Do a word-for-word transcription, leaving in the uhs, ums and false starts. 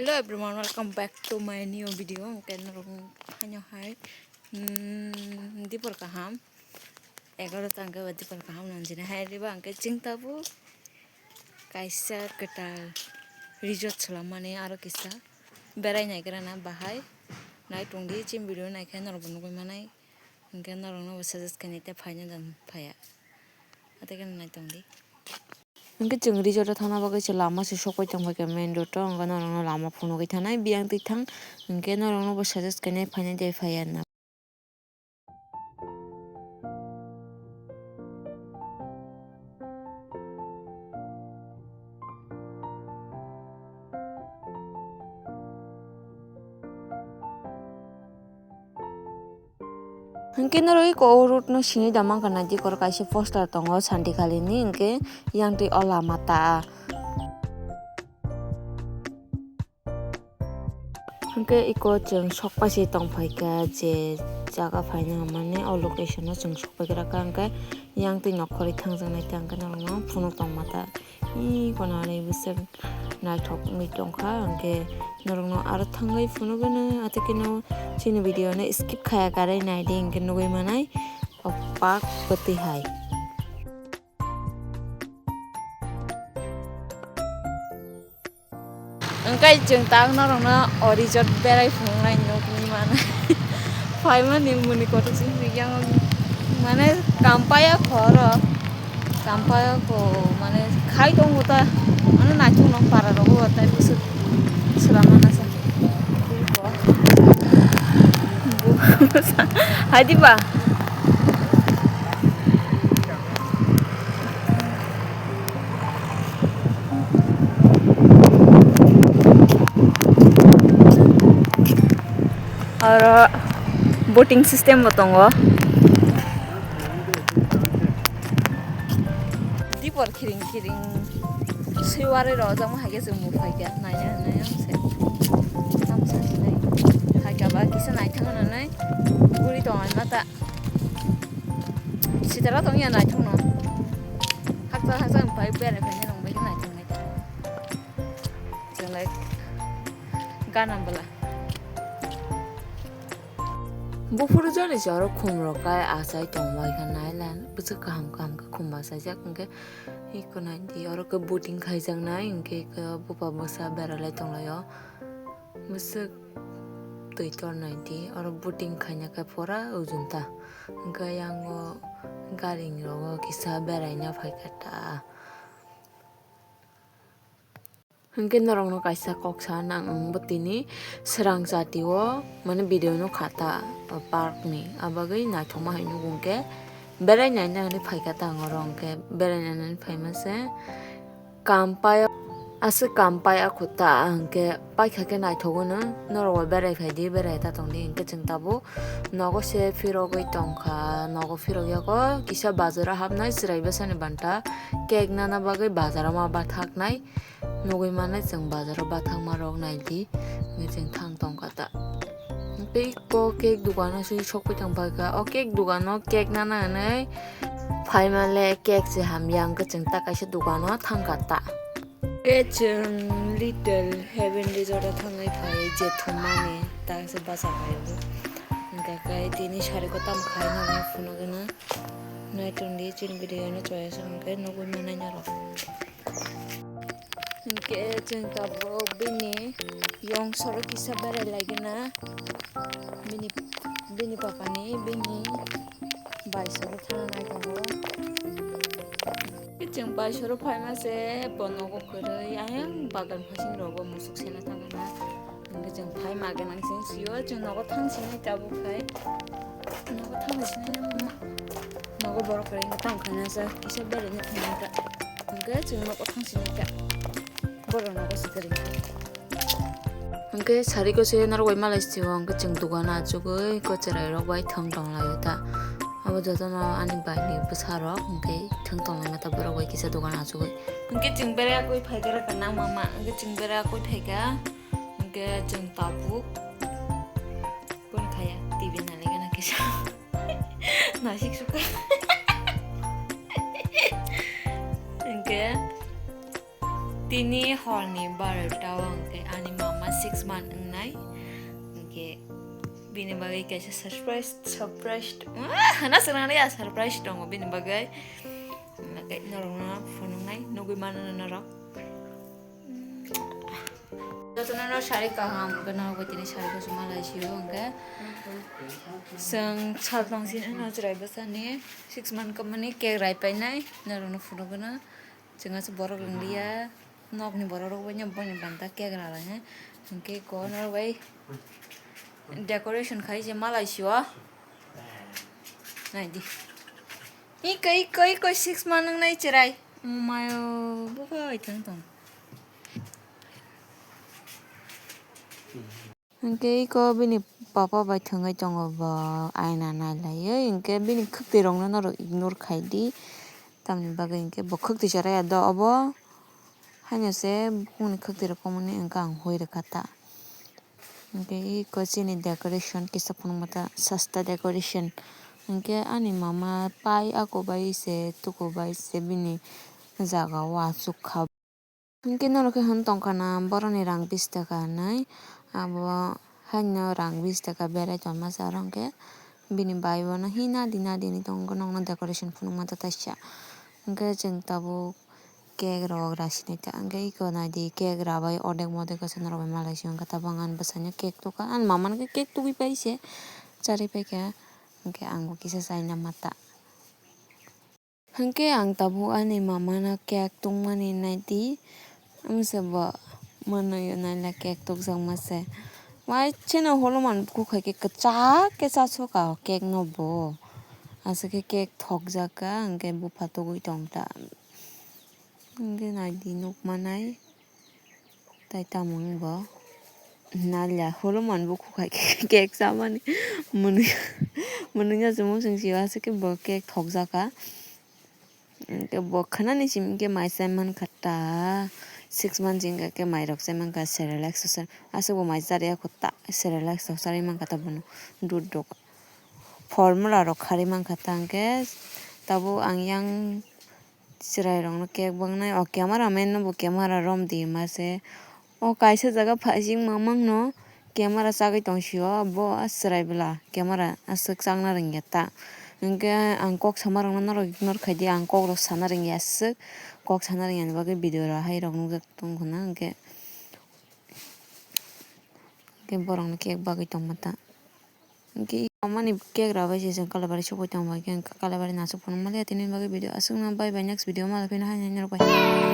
Hello everyone, welcome back to my new video. Hwnkhe norok haino hai, mm, dipor kaham, egaroh ta hwnkhe dipor kaham nangjini hai riba hwnkhe chwng tabuk kaisa kwtal resort swlammani aro kisa berai naigrana bahai nai tongdi, chini video naikhe norokbo nugui manai. Hwnkhe norokno bo suggest khainai tei phaina dan phaiya. Atwkheno naitongdi. Hwnkhe chwng resort o thangna bagwi se lama se sokpai tongphaikha main road o, hwnkhe norokno lama phunugwi thanai biyang twi thang. Hwnkhe norokno bo suggest khainai phainai tei phaiya na. Hwnkhe norok eko o road no sini da mankha na, dikor kaisa poster tongo santi khalini, hwnkhe yang twi o lama ta. Hwnkhe eko chwng sokpasi tongphaikha, je jaga phaina hwnmani o location o chwng sokpaikraka, hwnkhe yang twi nokhorwi thangjaknai ta, hwnkhe norokno phunuk tongma ta. Ih, kono ani bwswk naithok wngwi tongkha, hwnkhe norokno aro thangwi phunukgwno, atwkheno chini video no skip khaya karwi naidi, hwnkhe nugwi manai o park kwtwi hai. Hwnkhe chwng tak norokno o resort berai phunuknai nukwi mano. Phaimani muni kotor chini yang mane kampaya khoro. Kampaya ko mane khai tongo ta. Ano naithok no para rogo tai bwswk swlama nasa. Hai diba? Oro boating system bo tongo. Dipor khiring khiring swiwarwi rojak ma hai khe chwng bo phai kha naina hinwi se. Tamo sa sinai. Hai kha ba kisa naithok hinwi guri tong ai ma ta. Sitara tong ya naithok no. Hakcha hakcha bai berai phai nai rong bai naithok nai. Chwng lai gana bwla. Buphuru jani se oro khum rok kai achai tong bai kha nai lan bwswk kaham kaham khe khum achai jak hwnkhe iko nai di oro khe boating khai jak nai hwnkhe iko bupa bwsa berai lai tong lai o. Bwswk twi tor nai di, oro boating khaina khe pora ujunta. Hwnkhe yang o gari ni rogo kisa beraina phaikha ta. Hwnkhe norokno kaisa kok sana ang, ang bo tini swrang chati o mane video no kha ta, o park ni, abagwi naithokma hai nugo hwnkhe berai naina hinwi phaikha ta ang oro, hwnkhe berai naina hinwi phaima se. Kampaya, aswk kampaya khuta, hwnkhe paikha khe naithogwino, norok bo berai phaidi, berai ta tongdi, hwnkhe chwng tabuk nogo se phirogwi tongkha, nogo phirok yago kisa bazaro hapnai chwrai bwsani banta cake nana bagwi bazaro ma bathaknai nugwi mannai chwng bazaro bathakma rok naidi, hwnkhe chwng thang tongkha ta. Tei o cake dogano se sokwi tongphaikha. O cake dogano cake nana hinwi phaimale cake se hamya hwnkhe chwng ta kaisa dogano thangkha ta. Khe chwng Little Heaven Resort o thangwi phai je thumani ta se bacha phai bo. Hwnkhe kai tini sari kotor khai nangma phunugwino. Naitongdi chini video no choya se hwnkhe nugwi manai norok. Hwnkhe chwng tabuk bini yong soro kisa berai laigwna. Bini, bini papani, bini bai soro thana nai tongo. Chwng bai soro phaima se bo nogo kwrwi ayang bagan phasing rogo musuk sena thangna. Hwnkhe chwng phai ma gwnang sing sio, chwng nogo thang sinai tabuk khai. Nogo thang sinai mama. Nogo borok kwrwi wngkha tamo khaina sa kisa berai thangna ta. Hwnkhe chwng nogo thang sinai ta. Borok nogo se kwrwi. Hwnkhe sari ko se norok bai malai sio, hwnkhe chwng dogano achugwi ko chwrai rok bai thang tong laio ta. Abo jotono ani bai ni bwsa rok hwnkhe thang tong lai ma ta borok bai kisa dogano achugwi. Hwnkhe chwng berai akwi phaikha rwkha nang mama, hwnkhe chwng berai akwi phaikha. Hwnkhe chwng tabuk. Kun khaya, T V nalaigana kisa. Nasik suka. Hwnkhe T Tini horni barota o hwnkhe ani mama six month wngnai. Hwnkhe bini bagwi kaisa surprise, surprise, ah, hana swrwngna ya surprise tongo bini bagwi. Hwnkhe norokno phunuknai nugwi mano norok. Jotono no sari kaham hwnkhe norok bai tini sari kosom malai sio hwnkhe. Chwng sal tongsin no chwrai bwsani six month kamani cake rai painai norokno phunukgwno. Chwng aswk borok wngya, nokni borok rok bai boini banta cake ralai nai. Hwnkhe eko norok bai decoration khai se malai sio. Naidi. Iko, iko, iko, six month wngnai chwrai. Mayo, bukhai thang tong. Hwnkhe iko bini papa bai thwngwi tongo bo aina nailaiwi, hwnkhe bini khwktwirokno norok ignore khaidi, tamni bagwi hwnkhe bo khwktwi chara ya do obo, haino se bukungni khwktwirok kongmani hwnkhe ang hui rwkha ta. Hwnkhe iko chini decoration kisa phunukma ta sasta decoration, hwnkhe ani mama pai ako bai se tuku bai se bini jaga o achuk kha. Hwnkhe norok khe hwn tongkha na boroni rang bish taka hinwi, abo haino rang bish taka berai tongma se aro hwnkhe bini bai bono hi nadi nadi hinwi tongo nokno decoration phunukma ta taisa. Hwnkhe chwng tabuk cake rok rasinai ta, hwnkhe eko naidi cake rabai odek modek se norok bai malai se wngkha, tabuk ang ani bwsaino cake tukha, ani mamano khe cake tugwi pai se charwi paikha, hwnkhe angbo kisa chaina mata. Hwnkhe ang tabuk ani mamano cake tungmani naidi, wngse bo mwnwi naila cake tukjakma se. Waiseno holuman bukhuk hai khe kwchak khe chasoka o cake no bo. Aswk khe cake thokjak kha, hwnkhe bupha tugwi tong ta. Hwnkhe naidi nukmanai. Tai tamo wng bo? Nalia, holoman bukhuk hai khe cake chamani. Mwnwi, mwnwi no chwng muchung sio, aswk khe bo cake thokjak kha. Hwnkhe bo khwnani simi khe mai chai mankha ta. Six months wngkha khe mai rok chai mankha, Cerelac sosar. Aswk bo mai chariya kho ta, Cerelac sok charwi mankha ta bono. Dudh rok, formula rok kharwi mankha ta, hwnkhe tabuk ang yang chwrairokno cake bangnai. O camera man no bo camera romdi ma se. O kaisa jaga phaising mamang no camera chagwi tong sio, bo a chwrai bwla camera aswk chakna rwngya ta. Hwnkhe ang kok sama rokno norok ignore khaidi, ang kok rok sana rwngya aswk, kok sana rwngya ni bagwi video rok hai rok nukjak tong khna, hwnkhe, hwnkhe borok no cake bagwi tongma ta. Hwnkhe omo ni cake rok bai se chwng Kalabari sogwi tong bai khe, Kalabari no aswk phunuk maliya tini bagwi video aswk no, bye bye, next video ma phino hai nai norok bai.